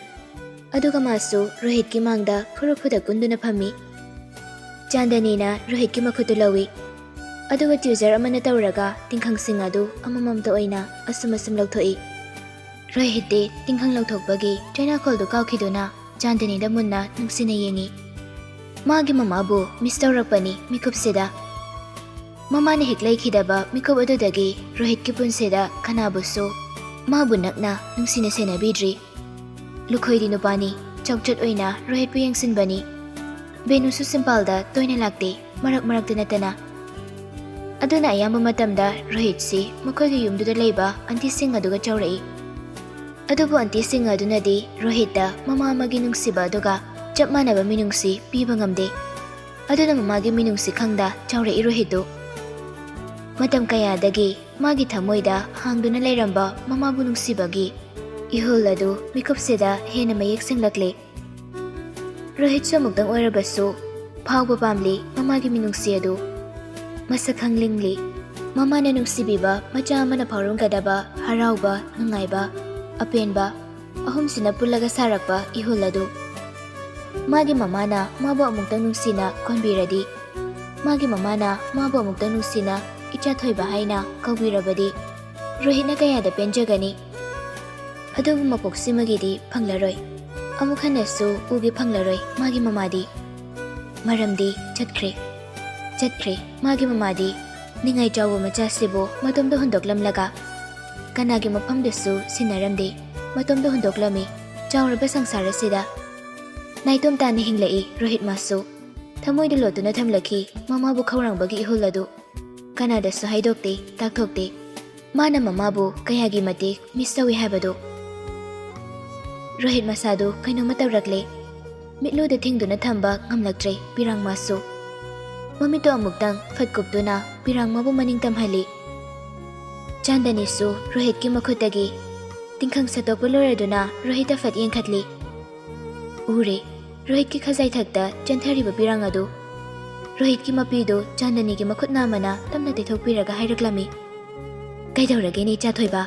ꯑꯗꯨꯒ ꯃꯥꯁꯨ ꯔꯣꯍꯤꯠꯀꯤ ꯃꯥꯡꯗ ꯈꯨꯔꯨ ꯈꯨꯗꯛ ꯀꯨꯟꯗꯨꯅ ꯐꯝꯃꯤ꯫ ꯆꯥꯟꯗꯅꯤꯅ ꯔꯣꯍꯤꯠꯀꯤ ꯃꯈꯨꯠꯇꯨ ꯂꯧꯏ꯫ ꯑꯗꯨꯒ ꯇ꯭ꯋꯤꯖꯔ ꯑꯃꯅ ꯇꯧꯔꯒ ꯇꯤꯡꯈꯪꯁꯤꯡ ꯑꯗꯨ ꯑꯃꯃꯝꯇ ꯑꯣꯏꯅ ꯑꯁꯨꯝ ꯑꯁꯨꯝ ꯂꯧꯊꯣꯛꯏ꯫ ꯔꯣꯍꯤꯠꯇꯤ ꯇꯤꯡꯈꯪ ꯂꯧꯊꯣꯛꯄꯒꯤ ꯆꯩꯅꯥꯈꯣꯜꯗꯨ ꯀꯥꯎꯈꯤꯗꯨꯅ ꯆꯥꯟꯗꯅꯤꯗ ꯃꯨꯟꯅ ꯅꯨꯡꯁꯤꯅ ꯌꯦꯡꯏ꯫ ꯃꯥꯒꯤ ꯃꯃꯥꯕꯨ ꯃꯤꯁ ꯇꯧꯔꯛꯄꯅꯤ ꯃꯤꯀꯨꯞꯁꯤꯗ꯫ ꯃꯃꯥꯅ ꯍꯦꯛ ꯂꯩꯈꯤꯗꯕ ꯃꯤꯀꯨꯞ ꯑꯗꯨꯗꯒꯤ ꯔꯣꯍꯤꯠꯀꯤ ꯄꯨꯟꯁꯤꯗ ꯀꯅꯥꯕꯨꯁꯨ ꯃꯥꯕꯨ ꯅꯛꯅ ꯅꯨꯡꯁꯤꯅ ꯁꯦꯟꯅꯕꯤꯗ꯭ꯔꯤ꯫ ꯂꯨꯈꯣꯏꯗꯤ ꯅꯨꯄꯥꯅꯤ, ꯆꯥꯎꯆꯠ ꯑꯣꯏꯅ ꯔꯣꯍꯤꯠꯄꯨ ꯌꯦꯡꯁꯤꯟꯕꯅꯤ꯫ ꯕꯦꯅꯨꯁꯨ ꯁꯤꯝꯄꯥꯜꯗ ꯇꯣꯏꯅ ꯂꯥꯛꯇꯦ, ꯃꯔꯛ ꯃꯔꯛꯇ ꯅꯠꯇꯅ꯫ ꯑꯗꯨꯅ ꯑꯌꯥꯝꯕ ꯃꯇꯝꯗ ꯔꯣꯍꯤꯠꯁꯤ ꯃꯈꯣꯏꯒꯤ ꯌꯨꯝꯗꯨꯗ ꯂꯩꯕ ꯑꯟꯇꯤꯁꯤꯡ ꯑꯗꯨꯒ ꯆꯥꯎꯔꯛꯏ꯫ ꯑꯗꯨꯕꯨ ꯑꯟꯇꯤꯁꯤꯡ ꯑꯗꯨꯅꯗꯤ ꯔꯣꯍꯤꯠꯇ ꯃꯃꯥ ꯑꯃꯒꯤ ꯅꯨꯡꯁꯤꯕ ꯑꯗꯨꯒ ꯆꯞ ꯃꯥꯟꯅꯕ ꯃꯤꯅꯨꯡꯁꯤ ꯄꯤꯕ ꯉꯝꯗꯦ꯫ ꯑꯗꯨꯅ ꯃꯃꯥꯒꯤ ꯃꯤꯅꯨꯡꯁꯤ ꯈꯪꯗ ꯆꯥꯎꯔꯛꯏ ꯔꯣꯍꯤꯠꯇꯨ꯫ ꯃꯇꯝ ꯀꯌꯥꯗꯒꯤ ꯃꯥꯒꯤ ꯊꯃꯣꯏꯗ ꯍꯥꯡꯗꯨꯅ ꯂꯩꯔꯝꯕ ꯃꯃꯥꯕꯨ ꯅꯨꯡꯁꯤꯕꯒꯤ ꯏꯍꯨꯜ ꯑꯗꯨ ꯃꯤꯀꯨꯞꯁꯤꯗ ꯍꯦꯟꯅ ꯃꯌꯦꯛ ꯁꯦꯡꯂꯛꯂꯦ꯫ ꯔꯣꯍꯤꯠꯁꯨ ꯑꯃꯨꯛꯇꯪ ꯑꯣꯏꯔꯕꯁꯨ ꯐꯥꯎꯕ ꯄꯥꯝꯂꯤ ꯃꯃꯥꯒꯤ ꯃꯤꯅꯨꯡꯁꯤ ꯑꯗꯨ꯫ ꯃꯁꯛ ꯈꯪꯂꯤꯡꯂꯤ꯫ ꯃꯃꯥꯅ ꯅꯨꯡꯁꯤꯕꯤꯕ ꯃꯆꯥ ꯑꯃꯅ ꯐꯥꯎꯔꯝꯒꯗꯕ ꯍꯔꯥꯎꯕ, ꯅꯨꯡꯉꯥꯏꯕ, ꯑꯄꯦꯟꯕ ꯑꯍꯨꯝꯁꯤꯅ ꯄꯨꯜꯂꯒ ꯁꯥꯔꯛꯄ ꯏꯍꯨꯜ ꯑꯗꯨ꯫ ꯃꯥꯒꯤ ꯃꯃꯥꯅ ꯃꯥꯕꯨ ꯑꯃꯨꯛꯇꯪ ꯅꯨꯡꯁꯤꯅ ꯀꯣꯟꯕꯤꯔꯗꯤ, ꯃꯥꯒꯤ ꯃꯃꯥꯅ ꯃꯥꯕꯨ ꯑꯃꯨꯛꯇꯪ ꯅꯨꯡꯁꯤꯅ ꯏꯆꯥ ꯊꯣꯏꯕ ꯍꯥꯏꯅ ꯀꯧꯕꯤꯔꯕꯗꯤ, ꯔꯣꯍꯤꯠꯅ ꯀꯌꯥꯗ ꯄꯦꯟꯖꯒꯅꯤ꯫ ꯑꯗꯨꯕꯨ ꯃꯄꯣꯛꯁꯤꯃꯒꯤꯗꯤ ꯐꯪꯂꯔꯣꯏ꯫ ꯑꯃꯨꯛ ꯍꯟꯅꯁꯨ ꯎꯒꯦ ꯐꯪꯂꯔꯣꯏ ꯃꯥꯒꯤ ꯃꯃꯥꯗꯤ꯫ ꯃꯔꯝꯗꯤ ꯆꯠꯈ꯭ꯔꯦ꯫ ꯆꯠꯈ꯭ꯔꯦ ꯃꯥꯒꯤ ꯃꯃꯥꯗꯤ꯫ ꯅꯤꯡꯉꯥꯏ ꯆꯥꯎꯕ ꯃꯆꯥꯁꯤꯕꯨ ꯃꯇꯣꯝꯗ ꯍꯨꯟꯗꯣꯛꯂꯝꯂꯒ ꯀꯅꯥꯒꯤ ꯃꯐꯝꯗꯁꯨ ꯁꯤꯟꯅꯔꯝꯗꯦ꯫ ꯃꯇꯣꯝꯗ ꯍꯨꯟꯗꯣꯛꯂꯝꯃꯤ ꯆꯥꯎꯔꯕ ꯁꯪꯁꯥꯔ ꯑꯁꯤꯗ꯫ ꯅꯥꯏꯇꯣꯝ ꯇꯥꯅ ꯍꯤꯡꯂꯛꯏ ꯔꯣꯍꯤꯠ ꯃꯥꯁꯨ꯫ ꯊꯃꯣꯏꯗ ꯂꯣꯠꯇꯨꯅ ꯊꯝꯂꯛꯈꯤ ꯃꯃꯥꯕꯨ ꯈꯧꯔꯥꯡꯕꯒꯤ ꯏꯍꯨꯜ ꯑꯗꯨ꯫ ꯀꯅꯥꯗꯁꯨ ꯍꯥꯏꯗꯣꯛꯇꯦ, ꯇꯥꯛꯊꯣꯛꯇꯦ꯫ ꯃꯥꯅ ꯃꯃꯥꯕꯨ ꯀꯌꯥꯒꯤ ꯃꯇꯤꯛ ꯃꯤꯁ ꯇꯧꯏ ꯍꯥꯏꯕꯗꯨ꯫ ꯔꯣꯍꯤꯠ ꯃꯁꯥꯗꯨ ꯀꯩꯅꯣꯝꯃ ꯇꯧꯔꯛꯂꯦ꯫ ꯃꯤꯠꯂꯨꯗ ꯊꯤꯡꯗꯨꯅ ꯊꯝꯕ ꯉꯝꯂꯛꯇ꯭ꯔꯦ ꯄꯤꯔꯥꯡꯃꯥꯁꯨ꯫ ꯃꯃꯤꯠꯇꯨ ꯑꯃꯨꯛꯇꯪ ꯐꯠ ꯀꯨꯞꯇꯨꯅ ꯄꯤꯔꯥꯡꯃꯥꯕꯨ ꯃꯅꯤꯡ ꯇꯝꯍꯜꯂꯤ꯫ ꯆꯥꯟꯗꯅꯤꯁꯨ ꯔꯣꯍꯤꯠꯀꯤ ꯃꯈꯨꯠꯇꯒꯤ ꯇꯤꯡꯈꯪ ꯁꯠꯇꯣꯛꯄ ꯂꯣꯏꯔꯗꯨꯅ ꯔꯣꯍꯤꯠꯇ ꯐꯠ ꯌꯦꯡꯈꯠꯂꯤ꯫ ꯎꯔꯦ, ꯔꯣꯍꯤꯠꯀꯤ ꯈꯖꯥꯏꯊꯛꯇ ꯆꯦꯟꯊꯔꯤꯕ ꯄꯤꯔꯥꯡ ꯑꯗꯨ꯫ ꯔꯣꯍꯤꯠꯀꯤ ꯃꯄꯤꯗꯨ ꯆꯥꯟꯗꯅꯤꯒꯤ ꯃꯈꯨꯠ ꯅꯥꯝꯃꯅ ꯇꯞꯅ ꯇꯩꯊꯣꯛꯄꯤꯔꯒ ꯍꯥꯏꯔꯛꯂꯝꯃꯤ, "ꯀꯩꯗꯧꯔꯒꯦꯅꯦ ꯏꯆꯥ ꯊꯣꯏꯕ?